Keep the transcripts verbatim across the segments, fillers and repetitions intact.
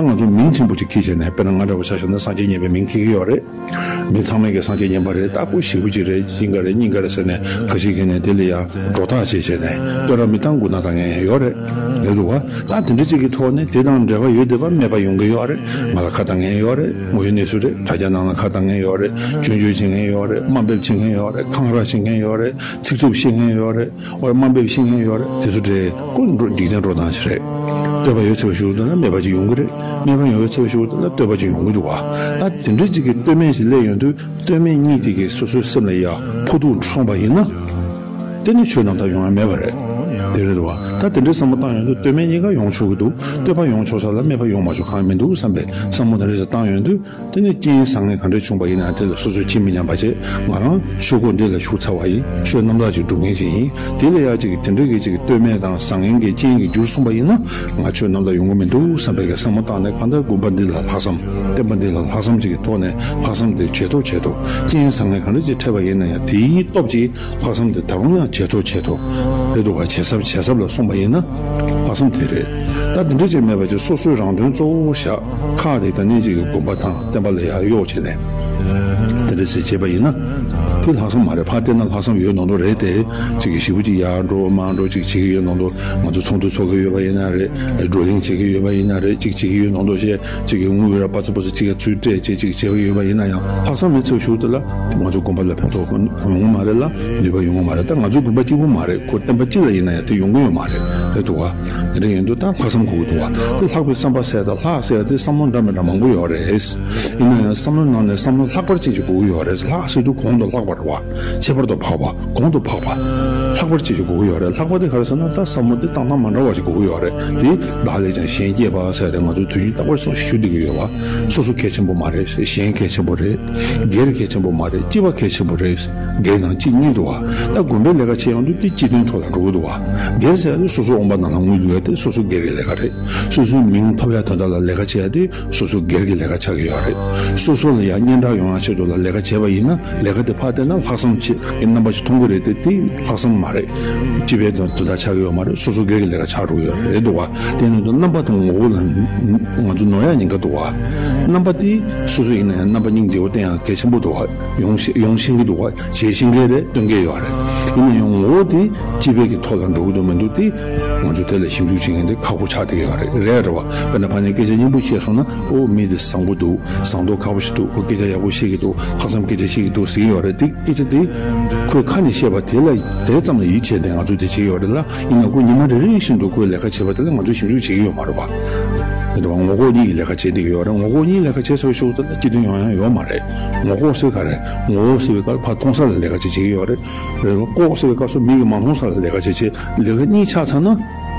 ང་ཚོ་མིང་ཆེན་པོ་ཅིག་འཁྱེར་བྱས་ནས། དཔེར་ན་ང་འདྲ་བོ་ཆ་བཞག་ན་སངས་རྒྱས་མཉན་པའི་མིང་འཁྱེར་གྱི་ཡོད་རེད། མི་ཚང་མས་ཀྱི་སངས་རྒྱས་མཉན་པ་རེད། ད་ཁོ་ཞེ་པོ་ཅིག་རེད། གཅིག་འགའ་རེད། གཉིས་འགའ་རེད་ཟེར་ནས་ཁ་ཤས་ཀྱིས་ནས་དེ་ལ་ཡ་སྒྲོ་བཏགས་བྱས་བྱས་ནས་བསྟོད་ར་མི་བཏང་དགོས་ན་བཏང་མཁན་ཡང་ཡོད་རེད། རེད་འདུག་བ། ད་དེ་འདྲ་ཅིག་གི་ཐོག་ནས་དེ་དང་འབྲེལ་བ་ཡོད་བསྡད་པ་སྨད་པ་ཡོང་གི་ཡོད་རེད། ང་ལ་ཁ་བཏང་མཁན་ཡོད་རེད། དངོས་ཡོད་གནས་ཚུལ་རེད། དྲ་རྒྱ་ནང་ལ་ཁ་བཏང་མཁན་ཡོད་རེད། སྐྱོན་བརྗོད་བྱེད་མཁན་ཡོད་རེད། དམའ་འབེབས་བྱེད་མཁན་ཡོད་རེད། འཁང་ར་བྱེད་མཁན་ཡོད་རེད། ཚིག་རྩུབ་བཤད་མཁན་ཡོད་རེད། འོ། དམའ་འབེབས་བཤད་མཁན་ཡོད་རེད། དེ་ཚོ་འདྲ་ཁོ་འགྲོ་འཇིག་རྟེན་འགྲོ་སྟངས་ཤིག་རེད། བསྟོད་པ་ཡོད་ཚད་པ་ཞུ་དགོས་ན་སྨད་པ་ཅིག་ཡོང་གི་རེད། སྨད་པ་ཡོད་ཚད་པ་ཞུ་དགོས་ན་བསྟོད་པ་ཅིག་ཡོང་གི་འདུག་བ། ད་དེ་འདྲ་ཅིག་གི་བསྟོད་སྨད་ཅིག་སླེབས་ཡོང་དུས། བསྟོད་སྨད་གཉིས་དེ་གིས་སོ་སོའི་སེམས་ལ་ཡ་ཕོག་ཐུག་སོང་བ་ཡིན་ན། དེ་ནི་ཆོས་རྣམ་དག་ཡོང་ཡ་མེད་པ་རེད། དེ་རེད་བ། ད་དེ་འདྲའི་བསམ་བློ་བཏང་ཡོང་དུས་བསྟོད་སྨད་གཉིས་ཀ་ཡོང་ཆོག་གི་འདུག། བསྟོད་པ་ཡོང་ཆོག་ས་ལ་སྨད་པ་ཡོང་མ་ཆོག་གང་ཡང་མི་འདུག་བསམ་པའི་བསམ་བློ་དེ་འདྲ་ཞིག་བཏང་ཡོང་དུས། དེ་ནི་རྐྱེན་བཟང་ངན་ག་འདྲ་བྱུང་བ་ཡིན་ན་དེ་ལ་སོ་སོའི་ཁྱིམ་མི་ཉམས་པ་བྱས། ང་རང་ཆོས་སྒོ་འདི་ལ་ཞུགས་ཚར་བ་ཡིན། ཆོས་རྣམ་དག་ཅིག་སྒྲུབ་མཁན་ཅིག་ཡིན། དེ་ལ་ཡ་ཅིག་དེ་འདྲ་གི་ཅིག་བསྟོད་སྨད་དང་བཟང་ངན་གྱི་རྐྱེན་གྱིས་འགྱུར་སོང་བ་ཡིན་ན། ང་ཆོས་རྣམ་དག་ཡོང་གི་མི་འདུག་བསམ་པའི་གི་བསམ་བློ་བཏང་ནས། གང་ལྟར་དགོན་པ་འདི་ལ་ལྷག་བསམ། བསྟན་པ་འདི་ལ་ལྷག་བསམ་ཅིག་གི་ཐོག་ནས་ལྷག་བསམ་དེ་ཇེ་མཐོ་ཇེ་མཐོ། རྐྱེན་བཟང་ངན་ག་འདྲ་ཅིག་འཕྲད་པ་ཡིན་ན་ཡང་དེའི་སྟོབས་ཀྱིས་ལྷག་བསམ་དེ་ད་རུང་ཡང་ཇེ་མཐོ་ཇེ་མཐོ། རེད་འདུག་ག། ཇེ་ཟབ་ཇེ་ཟབ་ལ་སོང་བ་ཡིན་ན་ལྷག་བསམ་དེ་རེད། ད་དེ་འདྲ་ཅིག་མེད་པ་ཅིག་སོ་སོའི་རང་དོན་གཙོ་བོ་བཞག། ཁག་དེ་ད་ནི་ཅིག་གི་དགོན་པ་དང་བསྟན་པ་ལ་ཡར་གཡོག་བྱས་ནས་དེ་འདྲ་ཟེར་བྱས་པ་ཡིན་ན། དེ་ལྷག་བསམ་མ་རེད། ཕར་བལྟས་ན་ལྷག་བསམ་ཡོད་མདོག་མདོག་རེད་དེ། ཅིག་གི་ཞེ་པོ་ཅིག་ཡར་འགྲོ་མར་འགྲོ་ཅིག་བྱེད་ཀྱི་ཡོད་མདོག་མདོག། ང་ཚོ་ཚོགས་འདུ་ཚོགས་ཀྱི་ཡོད་པ་ཡིན་ན་རེད། བགྲོ་གླེང་བྱེད་ཀྱི་ཡོད་པ་ཡིན་ན་རེད། ཅིག་བྱེད་ཀྱི་ཡོད་མདོག་མདོག་བྱས། ཅིག་གི་དངུལ་ར་པ་ཚོ་པ་ཚོ་ཅིག་ག་ཚུར་སྤྲད་བྱས་ཅིག་བྱེད་ཀྱི་ཡོད་པ་ཡིན་ན་ཡང་། ལྷག་བསམ་མེད་ཚུལ་ཞུ་དེ་ལ་ང་ཚོ་དགོན་པ་ལ་ཕན་ཐོགས་ཡོང་གི་མ་རེད་ལ། ནུས་པ་ཡོང་གི་མ་རེད། ད་ང་ཚོ་དགོན་པ་གཅིག་པུ་མ་རེད། ཁོ་བསྟན་པ་གཅིག་ལ་ཡིན་ན་ཡང་དེ་ཡོང་གི་ཡོད་མ་རེད། རེད་འདུག་བ། དེ་འདྲ་ཡིན་དུས་ད་ལྷག་བསམ་དགོས་ཀྱི་འདུག་བ། དེ་ལྷག་པའི་བསམ་པ་ཟེར་དང་ལྷག་ཟེར་དེ་བསམ་བློ་འདྲ་མི་འདྲ་མང་པོ་ཡོད་རེད། ཡིན་ན་ཡང་བསམ་བློའི་ནང་ནས་བསམ་བློ་ལྷག་པར་ཅན་ཞིག་དགོས་ཀྱི་ཡོད་རེད། ལྷག་ཟེར་དུས་གོང་དུ་ལྷག་པ་རེད་བ། ཁྱད་པར་དུ་འཕགས་པ། གོང་དུ་འཕགས་པ། ལྷག་པར་ཅན་ཞིག་དགོས་ཀྱི་ཡོད་རེད། ལྷག་པ་དེ་ག་རེ་ཟེར་ན། ད་བསམ་བློ་དེ་བཏང་སྟངས་མ་འདྲ་བ་ཞིག་དགོས་ཀྱི་ཡོད་རེད། དེ་བདག་ལས་ཀྱང་གཞན་གཅེས་པ་ཟེར་ཏེ། ང་ཚོའི་དུས་རྒྱུན་རྟག་པར་སོགས་ཞུ་བསྡད་ཀྱི་ཡོད་བ། སོ་སོ་གལ་ཆེན་པོ་མ་རེད། གཞན་གལ་ཆེན་པོ་རེད། སྒེར་གལ་ཆེན་པོ་མ་རེད། སྤྱི་པ་གལ་ཆེན་པོ་རེད། སྒེར་དང་སྤྱི་གཉིས་འདུག་བ། ད་དགོན་པའི་ལས་ཀ་བྱེད་ཡོང་དུས་དེ་སྤྱི་དོན་ཐོག་ལ་འགྲོ་གི་འདུག་བ། སྒེར་ཟེར་ཡ་དེ་སོ་སོའི་དབང་པོ་ནང་ལ་དངུལ་བླུག་ཡ་དེ་སོ་སོའི་སྒེར་གྱི་ལས་ཀ་རེད། སོ་སོའི་མིང་ཐོབ་ཡ་དོན་དག་ལ་ལས་ཀ་བྱེད་ཡ་དེ་སོ་སོའི་སྒེར་གྱི་ལས་ཀ་ཆགས་ཀྱི་ཡོད་རེད། སོ་སོ་ལ་ཡང་སྙན་གྲགས་ཡོང་ཡ་ཆེད་དུ་ལ་ལས་ཀ་བྱས་པ་ཡིན་ན། ལས་ཀ་དེ་ཕར་བལྟས་ན་ལྷག་བསམ་ཆེ་གི་རྣམ་པ་ཞིག་མཐོང་གི་རེད་དེ། དེ་ལྷག་བསམ་མ་རེད། སྤྱི་པའི་དོན་དོན་དག་ཆགས་ཀྱི་ཡོད་མ་རེད། སོ་སོ་སྒེར་གྱི་ལས་ཀ་ཆགས་འགྲོ་གི་ཡོད་རེད་འདུག་བ། དེ་ནི་རྣམ་པ་དང་ངོ་བོ་ལ་ང་ཚོ་ནོར་ཡ་ཉེན་ཁ་འདུག་བ། རྣམ་པ་དེ་སོ་སོ་ཡིན་ན་ཡང་རྣམ་པ་སྙིང་རྗེ་བོ་བསྟན་ཡ་གལ་ཆེན་པོ་འདུག་བ། ཡོང་ཤེས་ཡོང་ཤེས་ཀྱི་འདུག་བ། བྱེད་ཤེས་ཀྱི་རེད། སྟོན་གྱི་ཡོད་རེད། ཡིན་ན་ཡང་ངོ་བོ་དེ་སྤྱི་པའི་གི་ཐོག་ལ་འགྲོ་གི་འདུག་མི་འདུག་དེ་ང་ཚོ་དེ་ལ་ཞིབ་འཇུག་བྱེད་མཁན་དེ་ཁག་པོ་ཆགས་བསྡད་ཀྱི་ཡོད་རེད། རེད་རེད་བ། དཔེར་ན་ཕ་ནས་སྐད་ཆ་སྙན་པོ་བཤད་སོང་ན། ཨོ། མི་དེ་བཟང་པོ་འདུག། བཟང་མདོག་ཁ་པོ་ཞིག་འདུག། ཁོ་སྐད་ཆ་ཡག་པོ་བཤད་ཀྱི་འདུག། ལྷག་བསམ་སྐད་ཆ་བཤད་ཀྱི་འདུག་ཟེར་གྱི་ཡོད་རེད། དེ་སྐད་ཆ་དེ་ཁོས་ཁ་ནས་བཤད་པ་དེ་ལ། དེ་ཙམ་ལ་ཡིད་ཆེས་ཏེ་ང་ཚོས་དེ་བྱེད་ཀྱི་ཡོད་རེད་ལ། ཡིན་ན་ཁོ་ཉི་མ་རེ་རེ་བཞིན་དུ་ཁོའི་ལས་ཀ་བྱེད་པ་དེ་ལ་ང་ཚོས་ཞིབ་འཇུག་བྱེད་ཀྱི་ཡོད་མ་རེད་པ། དེ་འདྲ་བ་ངོ་ལྐོག་གཉིས་ཀྱི་ལས་ཀ་བྱེད་བསྡད་ཀྱི་ཡོད་རེད། ངོ་ལྐོག་གཉིས་ལས་ཀ་བྱེད་ཚར་བའི་ཤུགས་དེ་ལ་སྤྱི་དོན་ཡོང་ཡ་ཡོད་མ་རེད། ངོ་ལྐོག་ཟེར་ག་རེ། ངོ་ལྐོག་ཟེར་བའི་སྐབས་ཕར་མཐོང་ས་ལ་ལས་ཀ་བྱེད་བྱེད་ཀྱི་ཡོད་རེད། རེད། ལྐོག་ཟེར་བའི་སྐབས་སུ་མིག་གིས་མ་མཐོང་ས་ལ་ལས་ཀ་བྱེད་བྱེད། ལས་ཀ་གཉིས་ཆགས་ཚར་ན།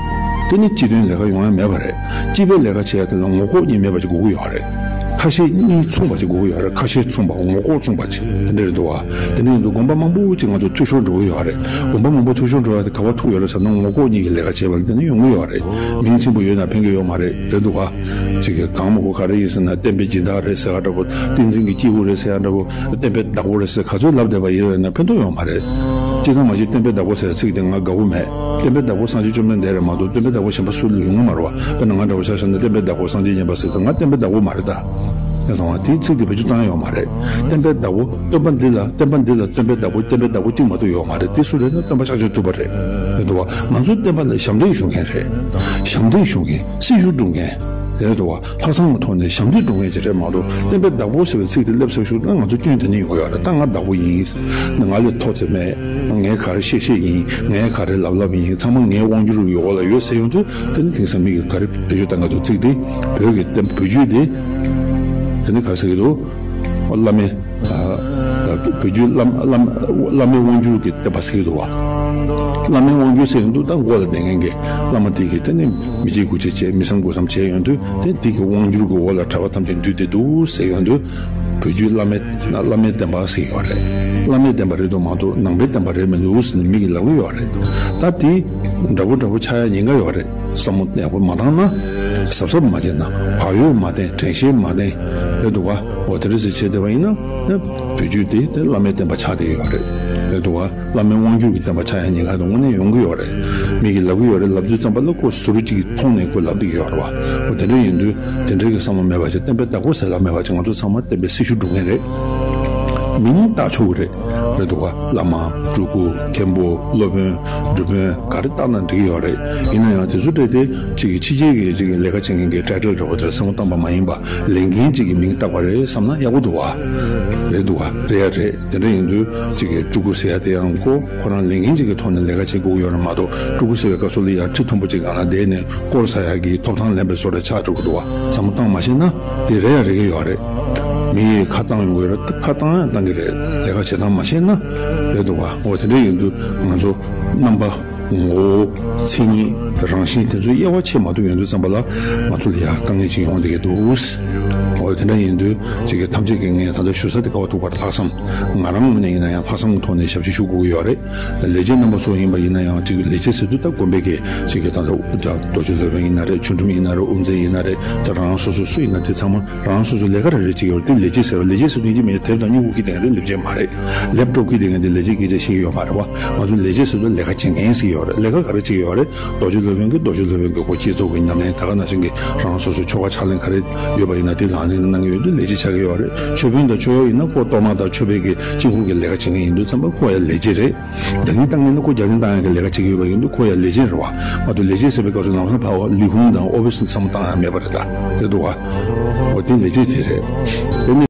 དེ་ནི་སྤྱི་དོན་ལས་ཀ་ཡོང་ཡ་མེད་པ་རེད། སྤྱི་པའི་ལས་ཀ་བྱེད་ཡ་དེ་ལ་ངོ་ལྐོག་གཉིས་མེད་པ་ཅིག་དགོས་ཀྱི་ཡོད་རེད། ཁ་ཞེ་གཉིས་མཚུངས་པ་ཅིག་དགོས་ཀྱི་ཡོད་རེད། ཁ་ཞེ་མཚུངས་པ། ངོ་ལྐོག་མཚུངས་པ་ཅིག་དེ་འདྲ་རེད་འདུག་བ། དེ་འདྲ་ཡིན་དུས་དགོན་པ་མང་པོ་ཅིག་ང་ཚོ་འཐུས་ཤོར་འགྲོ་གི་ཡོད་རེད། དགོན་པ་མང་པོ་འཐུས་ཤོར་འགྲོ་ཡ་དེ་ག་པར་ཐུག་ཡོད་རེད་ཟེར་ན། ངོ་ལྐོག་གཉིས་ཀྱི་ལས་ཀ་བྱས་པ་ལ་བརྟེན་ནས་ཡོང་གི་ཡོད་རེད། མིང་ཆེན་པོ་ཡོད་ན་ཕན་གྱི་ཡོད་མ་རེད། རེད་འདུག་བ། ཅིག་གི་གང་མང་པོ་ག་རེ་ཡིན་ཟེར་ན། བསྟན་པའི་སྦྱིན་བདག་རེད་ཟེར་ཡ་འདྲ་པོ། བསྟན་འཛིན་གྱི་སྐྱེས་བུ་རེད་ཟེར་ཡ་འདྲ་པོ། བསྟན་པའི་བདག་པོ་རེད་ཟེར་ག་ཚོད་ལབ་བསྡད་པ་ཡིན་ན་ཕན་ཐོགས་ཡོད་མ་རེད། སྤྱིར་བཏང་མ་གཞི་བསྟན་པའི་བདག་པོ་ཟེར་ཚིག་དེ་ང་དགའ་པོ་མེད། བསྟན་པའི་བདག་པོ་སངས་རྒྱས་བཅོམ་ལྡན་འདས་རེད་མ་གཏོགས། བསྟན་པའི་བདག་པོ་གཞན་པ་སུ་ལ་ཡོང་གི་མ་རེད་བ། དཔེར་ན་ང་འདྲ་བོ་ཆ་བཞག་ན་བསྟན་པའི་བདག་པོ་སངས་རྒྱས་མཉན་པ་ཟེར་དུས་ང་བསྟན་པའི་བདག་པོ་མ་རེད་ད། ཡང་དང་བ་དེའི་ཚིག་དེ་བེད་སྤྱོད་བཏང་ཡ་ཡོད་མ་རེད། བསྟན་པའི་བདག་པོ། སྟོན་པ་འདི་ལ། བསྟན་པ་འདི་ལ་སྟོན་པའི་བདག་པོ། བསྟན་པའི་བདག་པོ་གཅིག་མ་གཏོགས་ཡོད་མ་རེད། དེ་སུ་རེད་ན་སྟོན་པ་ཤཱཀྱ་ཐུབ་པ་རེད། རེད་འདུག་བ། ང་ཚོ་བསྟན་པ་ལ་ཞབས་འདེགས་ཞུ་མཁན་རེད། ཞབས་འདེགས་ཞུ་མཁན། སྲི་ཞུ་སྒྲུབ་མཁན་རེད་འདུག་བ། ལྷག་བསམ་གྱི་ཐོག་ནས་ཞབས་འདེགས་སྒྲུབ་མཁན་ཅིག་རེད་མ་གཏོགས། བསྟན་པའི་བདག་པོ་ཟེར་བའི་ཚིག་དེ་སླེབས་ཚར་ཤུགས་ན་ང་ཚོ་སྐྱོན་དེ་ནས་ཡོང་གི་ཡོད་རེད། ད་ང་བདག་པོ་ཡིན། ང་ལས་མཐོ་ཚད་མེད། ངས་ག་རེ་བཤད་བཤད་ཡིན། ངས་ག་རེ་ལབ་ལབ་ཡིན། ཚང་མ་ངའི་དབང་སྒྱུར་འོག་ལ་ཡོད་ཟེར་ཡོང་དུས། དེ་ནི་དེང་སང་མི་གིས་ག་རེ་བེད་སྤྱོད་བཏང་གི་འདུག། ཚིག་དེ། བོད་ཀྱི་བསྟན་པ་བོད་བརྒྱུད་དེ། དེ་ནི་ག་རེ་ཟེར་གྱི་འདུག། བླ་མའི། ཨ། བོད་བརྒྱུད་བླ་བླ་བླ་མའི་དབང་སྒྱུར་གྱི་བསྟན་པ་ཟེར་གྱི་འདུག་བ། བླ་མའི་དབང་སྒྱུར་ཟེར་གྱི་འདུག། ད་མགོ་ལ་བསྡད་མཁན་གྱི་བླ་མ་དེ་གིས་དེ་ནི་མི་བྱེད་དགུ་བྱེད་བྱས། མི་བསམ་དགུ་བསམ་བྱས་ཡོང་དུས། དེ་དེ་གི་དབང་སྒྱུར་གྱི་འོག་ལ་གྲྭ་པ་ཐམས་ཅད་འདུས་ཏེ་འདུག་ཟེར་ཡོང་དུས། བོད་བརྒྱུད་བླ་མའི་བླ་མའི་བསྟན་པ་ཟེར་ཡོད་རེད། བླ་མའི་བསྟན་པ་རེད་འདུག་མ་གཏོགས་ནང་པའི་བསྟན་པ་རེད་མི་འདུག་ཟེར་ནས་མི་གིས་ལབ་ཀྱི་ཡོད་རེད། ད་དེ་འདྲ་པོ་འདྲ་པོ་ཆགས་ཡ་ཉེན་ཁ་ཡོད་རེད། བསམ་བློ་ཡག་པོ་མ་བཏང་ན། གཟབ་གཟབ་མ་བྱས་ན། བག་ཡོད་མ་བསྟེན། དྲན་ཤེས་མ་བསྟེན། རེད་འདུག་བ། འོ། དེ་འདྲ་ཟེར་བྱས་བསྡད་པ་ཡིན་ན། བོད་བརྒྱུད་དེ་དེ་བླ་མའི་བསྟན་པ་ཆགས་བསྡད་ཡོད་རེད། རེད་འདུག་བ། བླ་མའི་དབང་སྒྱུར་གྱི་བསྟན་པ་ཆགས་ཡ་ཉེན་ཁ་དེ་དངོས་གནས་ཡོང་གི་ཡོད་རེད། མི་གིས་ལབ་ཀྱི་ཡོད་རེད། ལབ་དུས་ཙམ་པ་ལ་ཁོ་ཟུར་གཅིག་གིས་མཐོང་ནས་ཁོས་ལབ་བསྡད་ཀྱི་ཡོད་རེད་བ། འོ་དེ་འདྲ་ཡིན་དུས་དེ་འདྲའི་གི་བསམ་བློ་མེད་པ་བྱས། བསྟན་པའི་བདག་པོ་ཟེར་ལབ་མེད་པ་བྱས། ང་ཚོ་ཚང་མ་བསྟན་པའི་སྲི་ཞུ་སྒྲུབ་མཁན་རེད། མིང་བཏགས་ཆོག་གི་རེད། རེད་འདུག་བ། བླ་མ། སྤྲུལ་སྐུ། མཁན་པོ། སློབ་དཔོན། སྒྲུབ་དཔོན། ག་རེ་བཏགས་ན་འགྲིག་གི་ཡོད་རེད། ཡིན་ན་ཡང་དེ་ཚོ་སྤྲད་དེ་གཅིག་གི་ཕྱི་རྒྱལ་གྱི་གཅིག་གི་ལས་ཀ་བྱེད་མཁན་གྱི་ཊའི་ཊལ་འདྲ་པོ་དེར་བསམ་བློ་བཏང་པ་མ་ཡིན་པ། ལས་འགན་གཅིག་གི་མིང་བཏགས་པ་རེད་བསམ་ན་ཡག་པོ་འདུག་བ། རེད་འདུག་བ། རེད་ཡ་རེད། དེ་འདྲ་ཡིན་དུས་གཅིག་གི་སྤྲུལ་སྐུ་ཟེར་ཡ་དེ་ཡང་ཁོ་ཁོ་རང་ལས་འགན་གཅིག་གི་ཐོག་ནས་ལས་ཀ་བྱེད་དགོས་ཀྱི་ཡོད་རེད་མ་གཏོགས། སྤྲུལ་སྐུ་ཟེར་བའི་སྐབས་སུ་ལ་ཡ་ཁྲི་མཐོན་པོ་གཅིག་སྒང་ལ་བསྡད་ནས་སྐོར་ཟ་ཡ་གི་ཐོབ་ཐང་ལེན་པའི་བཟོ་འདྲ་ཆགས་འགྲོ་གི་འདུག་བ། བསམ་བློ་བཏང་མ་ཤེས་ན་དེ་རེད་ཡ་རེད་གི་ཡོད་རེད། མི་ཡིས་ཁ་བཏང་ཡོང་གི་རེད། ཁ་བཏང་ཡང་བཏང་གི་རེད། ལས་ཀ་བྱེད་སྟངས་མ་ཤེས་ན། རེད་འདུག་བ། འོ་དེ་འདྲ་ཡིན་དུས་ང་ཚོ་རྣམ་པ། ངོ་བོ། མཚན་ཉིད། རང་བཞིན་དེ་ཚོའི་དབྱེ་བ་ཕྱེ་མ་ཐུབ་ཡོང་དུས་ཙམ་པ་ལ་ང་ཚོ་ལ་ཡང་དཀའ་ངལ་ཅིག་ཡོང་བསྡད་ཀྱི་འདུག་འོ་དེ་འདྲ་ཡིན་དུས་ཅིག་གི་ཐམས་ཅད་ཀྱིས་ངས་ད་ལྟ་ཞུ་ས་དེ་ག་པར་ཐུག་པ་རེད། ལྷག་བསམ། ང་རང་ངོས་ནས་ཡིན་ན་ཡང་ལྷག་བསམ་གྱི་ཐོག་ནས་ཞབས་ཕྱི་ཞུ་དགོས་ཀྱི་ཡོད་རེད། ལས་བྱེད་རྣམ་པ་ཚོ་ཡིན་པ་ཡིན་ན་ཡང་ཅིག་ལས་བྱེད་ཟེར་དུས་ད་དགོན་པའི་གི་ཅིག་གི་ད་ལྟ་རྡོ་རྗེ་སློབ་དཔོན་ཡིན་ན་རེད། ཆོས་འབྲུམ་ཡིན་ན་རེད། དབུ་མཛད་ཡིན་ན་རེད། ད་རང་རང་སོ་སོ་སུ་ཡིན་ན་དེ་ཚང་མ་རང་རང་སོ་སོ་ལས་ཀ་རེ་རེ་བྱེད་ཀྱི་ཡོད་རེད། དེ་ལས་བྱེད་ཟེར་བ། ལས་བྱེད་ཟེར་དུས་ཡིན་གཅིག་མིན་གཅིག་དེབ་དང་སྨྱུ་གུ་འཁྱེར་བསྡད་མཁན་དེ་ལས་བྱེད་མ་རེད། ལེབ་ཊོབ་འཁྱེར་བསྡད་མཁན་དེ་ལས་བྱེད་སྐད་ཆ་བཤད་ཀྱི་ཡོད་མ་རེད་བ། ང་ཚོ་ལས་བྱེད་ཟེར་དུས་ལས་ཀ་བྱེད་མཁན་ཟེར་གྱི་ཡོད་རེད། ལས་ཀ་ག་རེ་བྱེད་ཀྱི་ཡོད་རེད། རྡོ་རྗེ་སློབ་དཔོན་གྱིས་རྡོ་རྗེ་སློབ་དཔོན་གྱི་ཁོ་བསྐྱེད་རྫོགས་ཀྱི་ཉམས་ལེན། ད་ག་ནང་བཞིན་གྱི་རང་སོ་སོའི་ཆོ་ག་ཕྱག་ལེན་ག་རེ་ཡོད་པ་ཡིན་ན་དེ་ལག་ལེན་གནང་གི་ཡོད་དུས་ལས་བྱེད་ཆགས་ཀྱི་ཡོད་རེད། ཆོས་དཔོན་དང་ཆོས་གཡོག་ཡིན་ན་ཁོ་གཏོར་མ་དང་མཆོད་པའི་གི་དཀྱིལ་འཁོར་གྱི་ལས་ཀ་བྱེད་མཁན་ཡིན་དུས་ཙམ་པ་ཁོ་ཡང་ལས་བྱེད་རེད། རྒྱ་ལིང་བཏང་མཁན་ནི་ཁོ་རྒྱ་ལིང་བཏང་ཡག་གི་ལས་ཀ་བྱེད་ཀྱི་ཡོད་པ་ཡིན་དུས་ཁོ་ཡང་ལས་བྱེད་རེད་བ། མ་གཏོགས་ལས་བྱེད་ཟེར་བའི་སྐབས་སུ་ལམ་སང་ཕར་ལི་ཧུང་དང་ཨོ་ཕི་སི་ནི་བསམ་བློ་བཏང་ཡག་མེད་པ་རེད། ད་རེད་འདུག་བ། འོ་དེ་ལས་བྱེད་དེ་རེད། དེ་ནི།